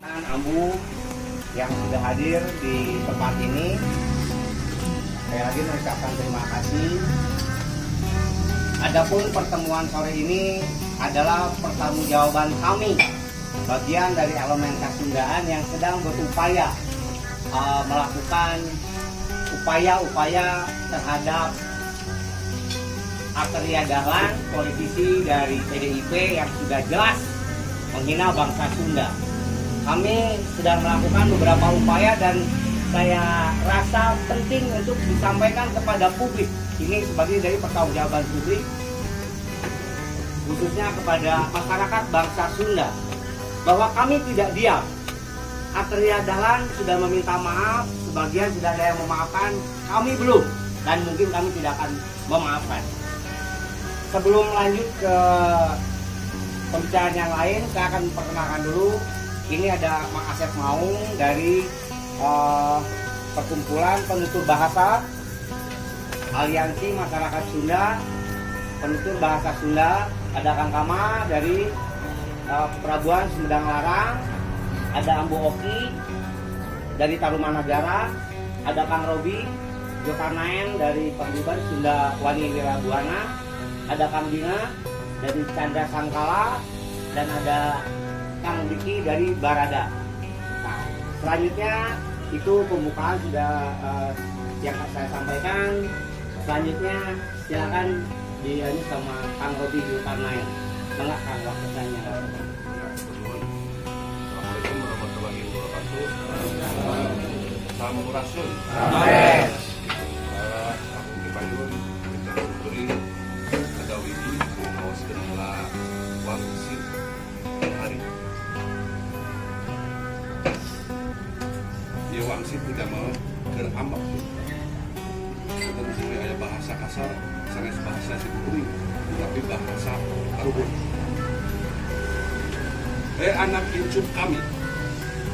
Ambu yang sudah hadir di tempat ini. Saya lagi mengucapkan terima kasih. Adapun pertemuan sore ini adalah pertanggungjawaban kami, bagian dari elemen Kasundaan yang sedang berupaya melakukan upaya-upaya terhadap Arteria Dahlan, politisi dari PDIP yang sudah jelas menghina bangsa Sunda. Kami sedang melakukan beberapa upaya dan saya rasa penting untuk disampaikan kepada publik. Ini sebagai dari pertanggungjawaban publik, khususnya kepada masyarakat bangsa Sunda, bahwa kami tidak diam. Arteria Dahlan sudah meminta maaf, sebagian sudah ada yang memaafkan, kami belum, dan mungkin kami tidak akan memaafkan. Sebelum lanjut ke pembicaraan yang lain, saya akan memperkenalkan dulu. Ini ada Mang Asep Maung dari Perkumpulan Penutur Bahasa Aliansi Masyarakat Sunda, Penutur Bahasa Sunda. Ada Kang Kama dari Perabuan Sumedang Larang, ada Ambu Oki dari Tarumanagara, ada Kang Robi Jokarnaen dari Paguyuban Sunda Wani Wirabuana, ada Kang Dina dari Chandra Sangkala, dan ada Kang Diki dari Barada. Nah, selanjutnya itu pembukaan sudah yang saya sampaikan. Selanjutnya silakan dilanjut sama Kang Robi Zulkarnain. Mangga, Kang, waktu saya. Assalamualaikum warahmatullahi wabarakatuh. Sampurasun. Aku di payun, kita kuring ada widi ngaoskeun heula wangsit hari. Ieu wangsit tidak mau keur ambek. Kita di sini ada bahasa kasar, sanes bahasa si kuring, tapi bahasa karuhun. Eh, anak incu kami,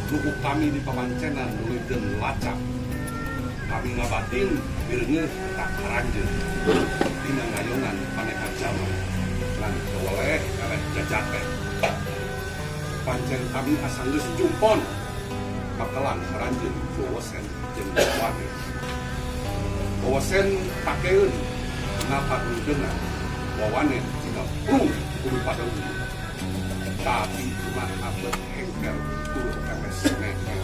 nu ku kami di pamancenan nuluykeun lacak. Kami ngabatin bireungeuh tak karanjeun. Dina ngayongan paneka jaman. Lan keweleh eleh jajate. Pancen kami asa geus jumpon. Makelan karanjeun wawasen jeung wawane. Wawasen pakeun napa dengar wawane tina prung kudu padong, tapi mah abet hengker tur kemes meher.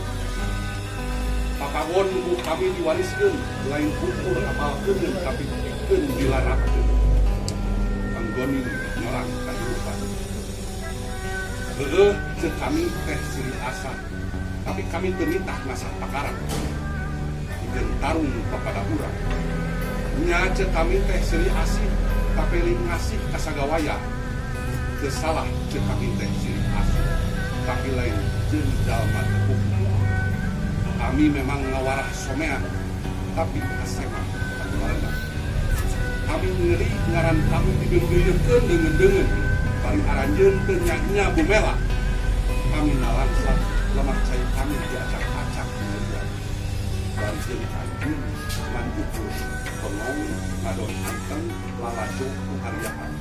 Papagon ku kami diwariskeun lain ukur apalkeun, tapi pikeun dilarapkeun panggoning nyorang kahirupan. Heueuh, ceuk kami teh silih asah, tapi kami teu nitah ngasah pakara pikeun tarung papada urang. Nya, ceuk kami teh silih asih, tapi lain ngasih ka sagawaya. Teu salah ceuk kami teh silih asuh, tapi lain jeung jalma teu. Kami memang ngawarah somean, tapi asema anu. Kami ngeri ngaran kami digeurgeuyeurkeun deungeun-deungeun bari aranjeun teu nya bumela. Kami nalangsa lemah cai kami diacak-acak ngerian bari jeung anjeun ngan ukur bengong ngadon anteng lalajo ku karyaan.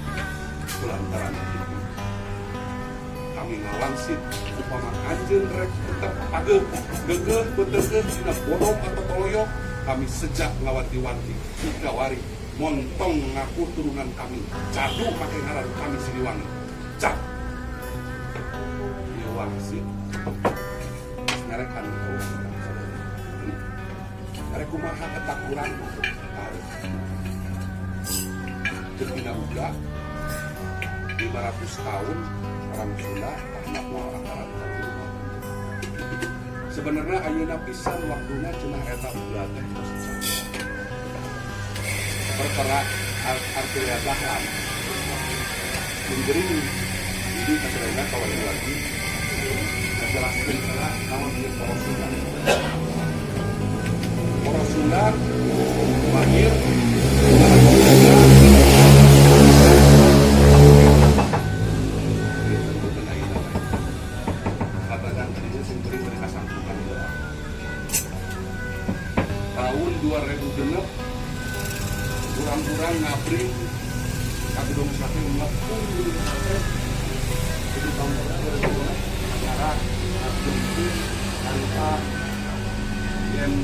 Kulantaran itu kami ngawangsit, upama anjeun rek tetep pageuh geugeuh beuteungkeun dina bodong atau toloyok, kami sejak ngawanti-wanti hikawari montong ngaku turunan kami jadu make ngaran kami Siliwangi. Cak ieu wangsit ngarekan rek kumaha eta kurang. Ceuk dina uga 500 tahun orang Sunda anak moal akaran. Sebenarnya ayeuna pisan waktuna cenah eta uga teh tos perkara Arteria Dahlan menggering. Jadi kasadayana kalau lagi ngajelaskeun heula naon ieu Poros Sunda. Poros Sunda lahir Poros Sunda gitu, boten ayeuna wae. Katakan tadinya sing beri beri kasangkutan heula. Tahun 2006 kurang-kurang ngabring ka Gedung Sate, ngepung Gedung Sate. Itu tahun berapa? 2006 acara ngabring itu. Harita yang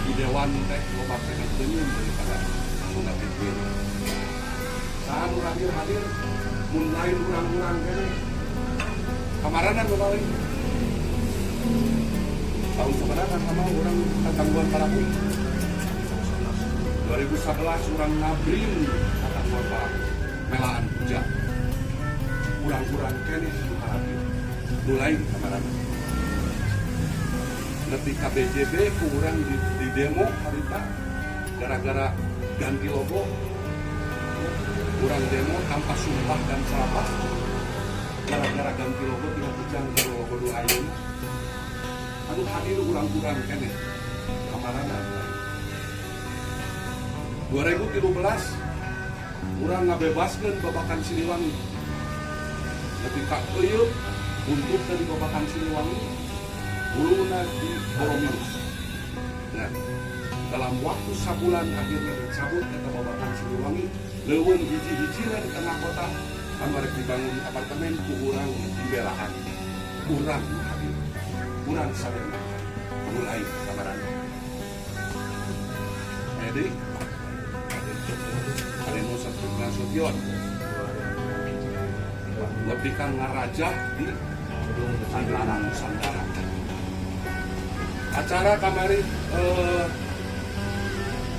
di dewan teh loba keneh deungeun daripada Sunda Pipin. Saha nu hadir-hadir mun lain urang-urang keneh? Kamarana nu paling tahun sebenarnya sama urang Tatangguhan Parahu 2011, urang ngabring Tatangguhan Parahu, melaan puja, urang-urang keneh nu hadir, nu lain kamarana? Nepi ka BJB ku urang di demo harita gara-gara ganti logo. Urang demo tanpa sumpah dan serapah gara-gara ganti logo tina kujang ke logo nu ayeuna. Anu hadir urang-urang keneh, kamarana? 2013 urang ngabebaskeun Babakan Siliwangi, nepi ka euyeut buntut dari Babakan Siliwangi, huluna di Borominus. Nah, dalam waktu sabulan akhirnya dicabut eta Babakan Siliwangi. Leuweung hiji-hijina di tengah kota anu rek dibangun apartemen, ku urang dibelaan. Urang nu hadir, urang sadayana, mulai kamarana? Aya deui? Ada Nusa Nasution lebih kan ngarajah di Nusantara. Nusantara. Acara kamari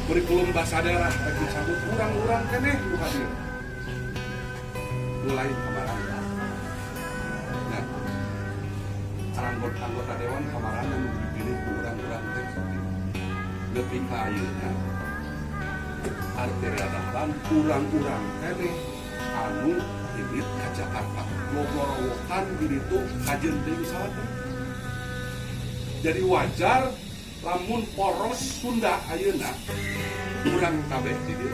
kurikulum bahasa daerah rek dicabut, urang-urang keneh nu hadir, mulai kamarana? Nah, anggota anggota dewan kamarana nu dipilih ku urang-urang teh? Nepi ka ayeuna Arteria Dahlan, urang-urang keneh anu indit ka Jakarta, gogorowokan di ditu, kajeun teuing salah. Jadi wajar lamun poros Sunda ayeuna, urang kabeh di dieu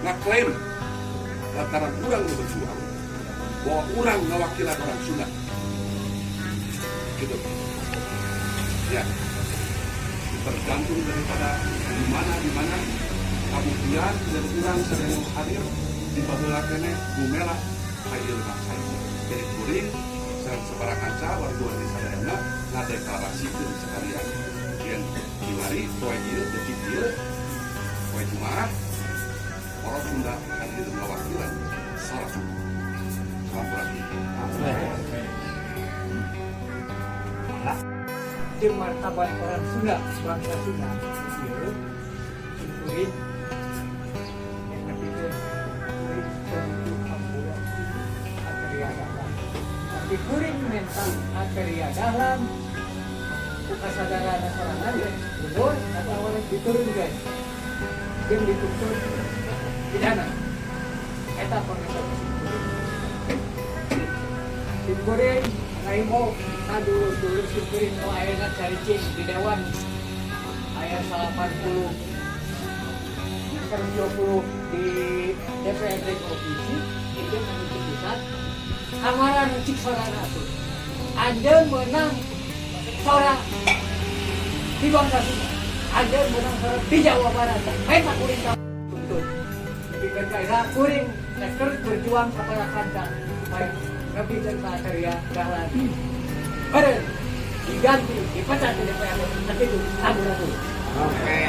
ngaklaim lantaran urang nu berjuang bahwa urang ngawakilan orang Sunda gitu ya. Tergantung daripada di mana kabuktian dan urang sedang hadir di baheula keneh gumela ayeuna saya. Jadi kuring sareng sabara kanca warga-wargi sadayana ngadeklarasikeun sekalian yen kiwari poe ieu, detik ieu, poe Jumaah, poros Sunda hadir ngawakilan sora Sunda. Sampurasun. Jeung martabat orang Sunda, bangsa Sunda ieu, kuring yang nepikeun kuring tentu hampura Arteria Dahlan, tapi kuring menta Arteria Dahlan ku kasadaran sorangan mundur atau diturunkan jeung dituntut pidana. Eta komentar kuring. Simkuring ngahimbau ka dulur-dulur simkuring nu ayeuna caricing di dewan, aya 80, 120 di DPRD provinsi itu anu di pusat. Kamarana cik sorana atuh? Anjeun menang sora di bangsa Sunda, anjeun menang sora di Jawa Barat, menta kuring tuntut. Nepikeun ka ira, kuring rek terus berjuang kepada kanca supaya nepikeun ka Arteria Dahlan beren diganti, dipecat di DPRD. Tapi itu sampurasun. Oke.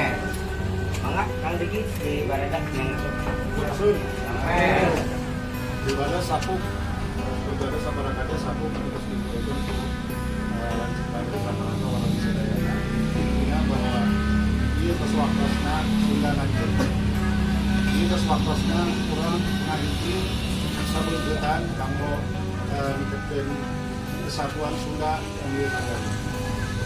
Mangga Kang Diki di Baredak yang Langsung. Oke. Daripada sapuk, daripada sabarakatnya sapuk terus dikumpulkan ku lanjut lagi sama warga sadayana. Intinya bahwa ieu tos waktosna Sunda lanjut. Ieu tos waktosna urang ngahiji sabeungkeutan kanggo ningkatkeun kesatuan Sunda yang ieu nagara.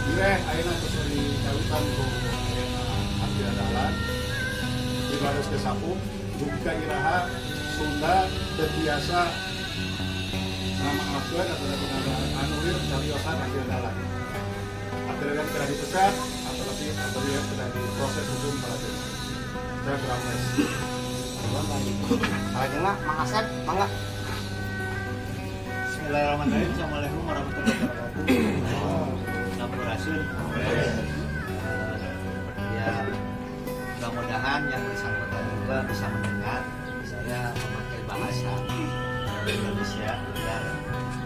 Direh ayeuna tos dikawitan ku ayeuna Arteria Dahlan, dibaros ke sapuk dugi ka iraha Sunda terbiasa ngamaafkeun atau anulir cariosan Arteria Dahlan. Arteria Dahlan kena dipecat atau lebih atau dia kena diproses hukum pada saya kurang les. Kalau mah Mang Asep, mangga. Bismillahirrahmanirrahim. Assalamualaikum warahmatullahi wabarakatuh. Sampurasun. Ya, mudah-mudahan yang bersangkutan juga bisa mendengar. Saya memakai bahasa Indonesia biar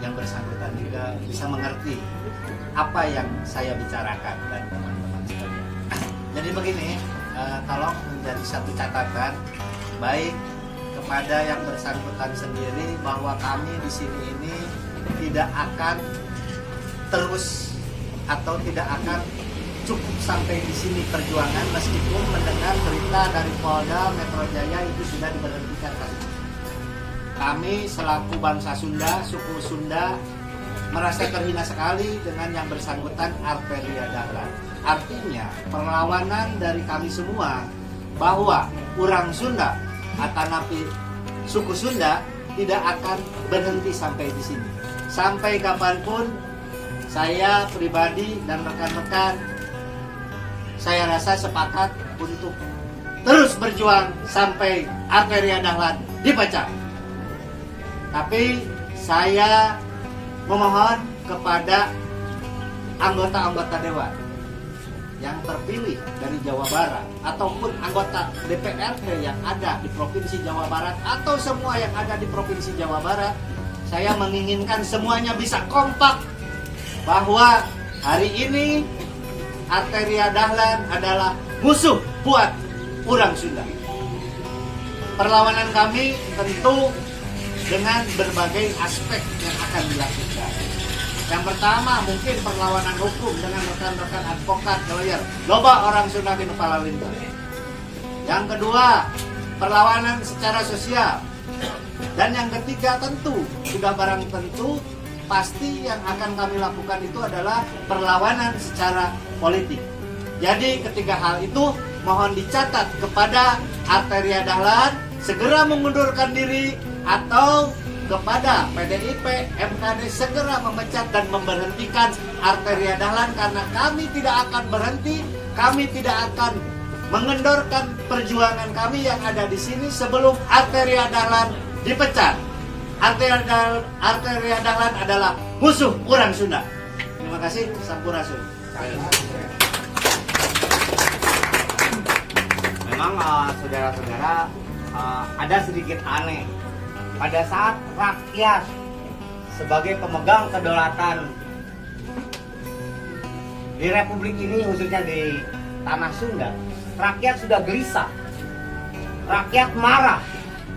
yang bersangkutan juga bisa mengerti apa yang saya bicarakan dan teman-teman sekalian. Jadi begini, tolong menjadi satu catatan baik kepada yang bersangkutan sendiri bahwa kami di sini ini tidak akan terus atau tidak akan cukup sampai di sini perjuangan, meskipun mendengar berita dari Polda Metro Jaya itu sudah diberhentikan kasus. Kami selaku bangsa Sunda, suku Sunda, merasa terhina sekali dengan yang bersangkutan Arteria Dahlan. Artinya perlawanan dari kami semua bahwa orang Sunda atanapi suku Sunda tidak akan berhenti sampai di sini. Sampai kapanpun, saya pribadi dan rekan-rekan saya rasa sepakat untuk terus berjuang sampai Arteria Dahlan dipecat. Tapi saya memohon kepada anggota-anggota dewan yang terpilih dari Jawa Barat ataupun anggota DPRD yang ada di Provinsi Jawa Barat atau semua yang ada di Provinsi Jawa Barat, saya menginginkan semuanya bisa kompak bahwa hari ini Arteria Dahlan adalah musuh buat orang Sunda. Perlawanan kami tentu dengan berbagai aspek yang akan dilakukan. Yang pertama mungkin perlawanan hukum dengan rekan-rekan advokat, lawyer. Loba orang Sunda di Palalinta. Yang kedua, perlawanan secara sosial. Dan yang ketiga tentu, sudah barang tentu, pasti yang akan kami lakukan itu adalah perlawanan secara politik. Jadi ketiga hal itu mohon dicatat kepada Arteria Dahlan segera mengundurkan diri atau kepada PDIP, MKD segera memecat dan memberhentikan Arteria Dahlan karena kami tidak akan berhenti, kami tidak akan mengendorkan perjuangan kami yang ada di sini sebelum Arteria Dahlan dipecat. Arteria Dahlan adalah musuh orang Sunda. Terima kasih, Sampurasun. Memang saudara-saudara, ada sedikit aneh pada saat rakyat sebagai pemegang kedaulatan di republik ini, khususnya di tanah Sunda, rakyat sudah gelisah, rakyat marah,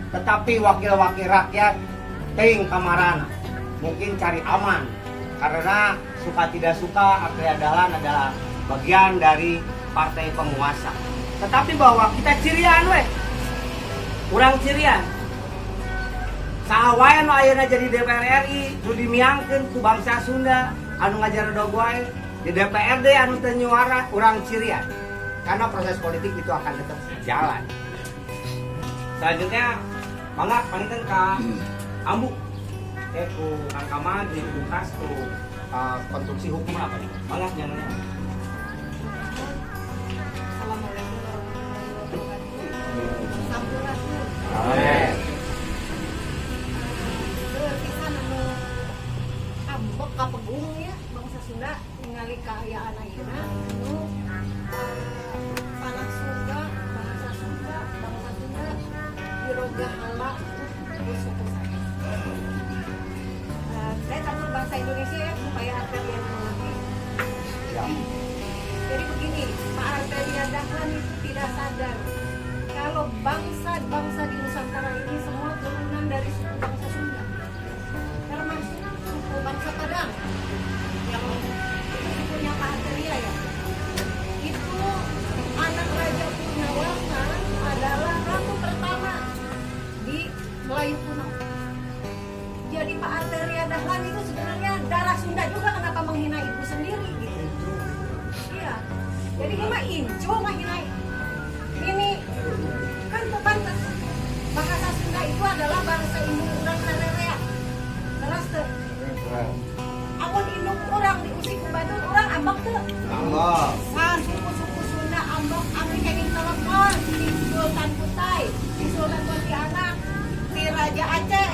tetapi wakil-wakil rakyat teuing kamarana, mungkin cari aman karena suka tidak suka Arteria Dahlan adalah bagian dari partai penguasa. Tetapi bahwa kita cirian weh, kurang cirian. Saha wae nu ayeuna jadi DPR RI nu dimiangkeun ku bangsa Sunda anu ngajaredog wae di DPRD anu teu nyuara, urang cirian. Karena proses politik itu akan tetap jalan. Selanjutnya mangga panginten ka Ambu ku Kang Kamal diungkas ku konstruksi hukum apa nih? Mangga nyananya. Assalamualaikum warahmatullahi wabarakatuh. Sampurasun. Amin. Seueur pisan anu ambek kapegung ya bangsa Sunda ningali kaayaan ayeuna anu tanah Sunda, bahasa Sunda, bangsa Sunda dirogahala ku suku sanes. Saya campur bahasa Indonesia ya supaya Arteria mengerti. Ya. Jadi begini, Pak Arteria Dahlan itu tidak sadar kalau bangsa-bangsa di Nusantara ini semua turunan dari suku bangsa Sunda, termasuk suku bangsa Padang yang itu sukunya Pak Arteria ya. Itu anak Raja Purnawarman adalah ratu pertama di Melayu kuno. Jadi Pak Arteria Dahlan itu sebenarnya darah Sunda juga, kenapa menghina ibu sendiri gitu? Iya. Jadi ini mah incu menghina ini kan teu pantes. Bahasa Sunda itu adalah bahasa indung urang sarerea. Terus teu? Amun indung urang diusik ku batur, urang ambek teu? Allah. Sa suku-suku Sunda ambek, abdi kenging telepon di Sultan Kutai, di Sultan Pontianak, di Raja Aceh,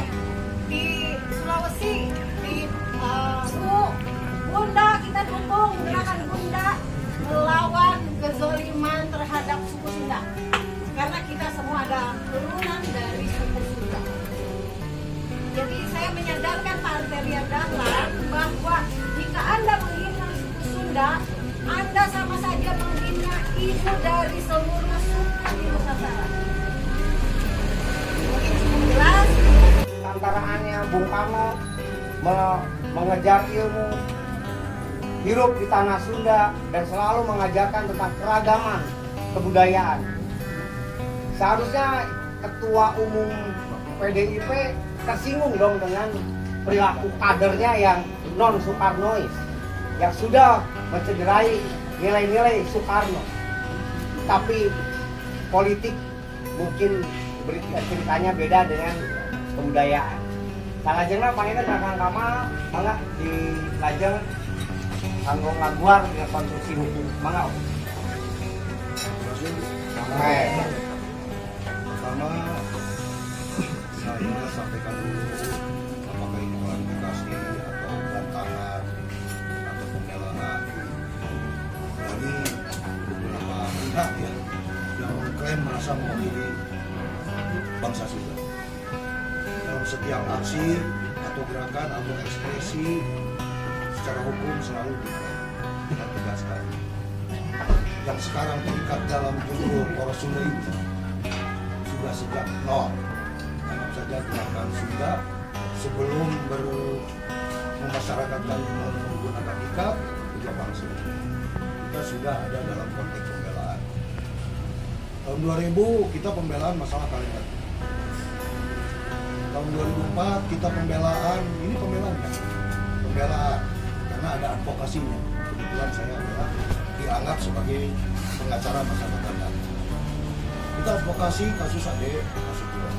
di Sulawesi, di Luwu. Bunda, kita dukung gerakan Bunda melawan kezoliman terhadap suku Sunda. Karena kita semua ada turunan dari suku Sunda. Jadi Menyadarkan Pak Arteria Dahlan bahwa jika Anda menghina suku Sunda, Anda sama saja menghina ibu dari seluruh suku di Nusantara. Mungkin cukup jelas. Antaraannya Bung Karno mengejar ilmu, hirup di tanah Sunda, dan selalu mengajarkan tentang keragaman kebudayaan. Seharusnya Ketua Umum PDIP tersinggung dong dengan perilaku kadernya yang non Soekarnois, yang sudah mencederai nilai-nilai Soekarno. Tapi politik mungkin ceritanya beda dengan kebudayaan. Salajengna panginten, Kang Kamal, mangga dilajeng kanggo ngaguar dengan konstruksi hukum. Mangga. Oke. Pertama, saya sampaikan dulu apakah ini klarifikasi atau bantahan atau pembelaan dari beberapa pihak ya yang mengklaim merasa mewakili bangsa Sunda. Dalam setiap aksi atau gerakan atau ekspresi secara hukum selalu diklaim dan tegaskan. Yang sekarang terikat dalam judul Poros Sunda itu sudah sejak nol. Anggap saja gerakan Sunda sebelum memasyarakatkan menggunakan ikat juga bangsa. Kita sudah ada dalam konteks pembelaan. Tahun 2000 kita pembelaan masalah kalimat. Tahun 2004 kita pembelaan, ini pembelaan ya? Pembelaan karena ada advokasinya. Kebetulan saya adalah dianggap sebagai pengacara masyarakat adat. Kita advokasi kasus Ade Nasution.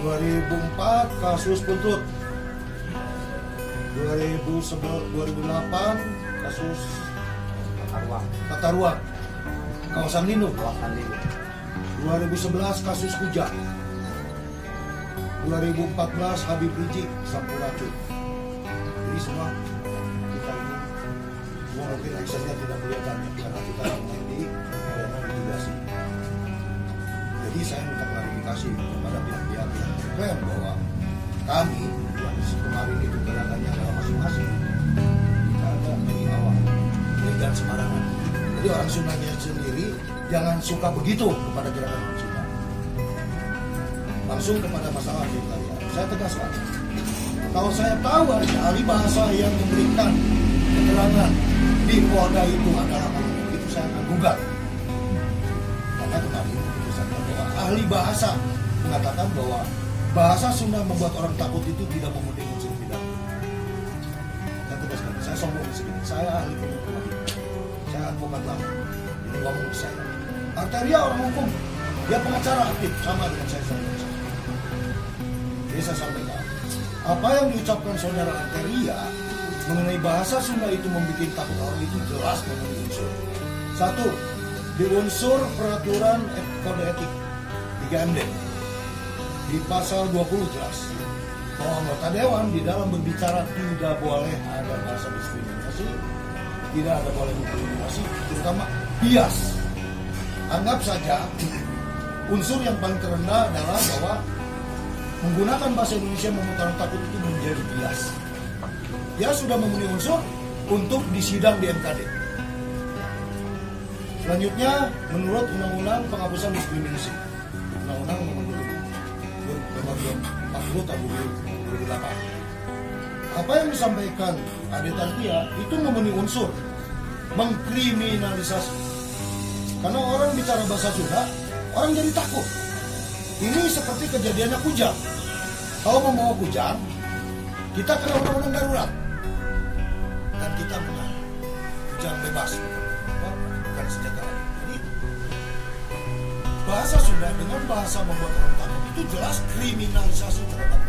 2004 kasus Puntut. 2011, 2008 kasus Tata ruang. Tata ruang kawasan lindung. Kawasan lindung. 2011 kasus Kujang. 2014 Habib Rizieq Sampuracun. Jadi semua kita ini semua mungkin actionnya tidak kelihatan ya, karena kita main di arena litigasi. Jadi saya minta klarifikasi kepada pihak-pihak yang mengklaim bahwa kami yang kemarin itu gerakannya adalah masing-masing. Kita ada dari awal. Jadi jangan sembarangan. Jadi orang Sundanya sendiri jangan suka begitu kepada gerakan orang Sunda. Langsung kepada masalah vegetarian. Saya tegaskan, kalau saya tahu ada ahli bahasa yang memberikan keterangan di Polda itu adalah ngomong itu, saya akan gugat. Karena kemarin keputusannya bahwa ahli bahasa mengatakan bahwa bahasa Sunda membuat orang takut itu tidak memenuhi unsur pidana. Saya tegaskan, saya sombong sedikit. Saya ahli hukum, saya advokat lama. Jadi ngomong ke saya. Arteria orang hukum, dia pengacara aktif sama dengan saya. Jadi saya sampaikan, apa yang diucapkan saudara Arteria mengenai bahasa Sunda itu membuat takut orang itu jelas memenuhi unsur. Satu, di unsur peraturan kode etik 3MD di pasal 20 jelas bahwa anggota dewan di dalam berbicara tidak boleh ada bahasa diskriminasi, tidak ada boleh diskriminasi, terutama bias. Anggap saja unsur yang paling terendah adalah bahwa menggunakan bahasa Indonesia membuat orang takut itu menjadi bias. Dia sudah memenuhi unsur untuk disidang di MKD. Selanjutnya, menurut Undang-Undang Penghapusan Diskriminasi, Undang-Undang Nomor 40 tahun 2008. Apa yang disampaikan Ade Tartia itu memenuhi unsur mengkriminalisasi. Karena orang bicara bahasa Sunda, orang jadi takut. Ini seperti kejadiannya Kujang. Kalau membawa Kujang, kita kena undang-undang darurat. Dan kita menang. Kujang bebas, bukan senjata lagi. Jadi bahasa Sunda dengan bahasa membuat orang takut itu jelas kriminalisasi terhadap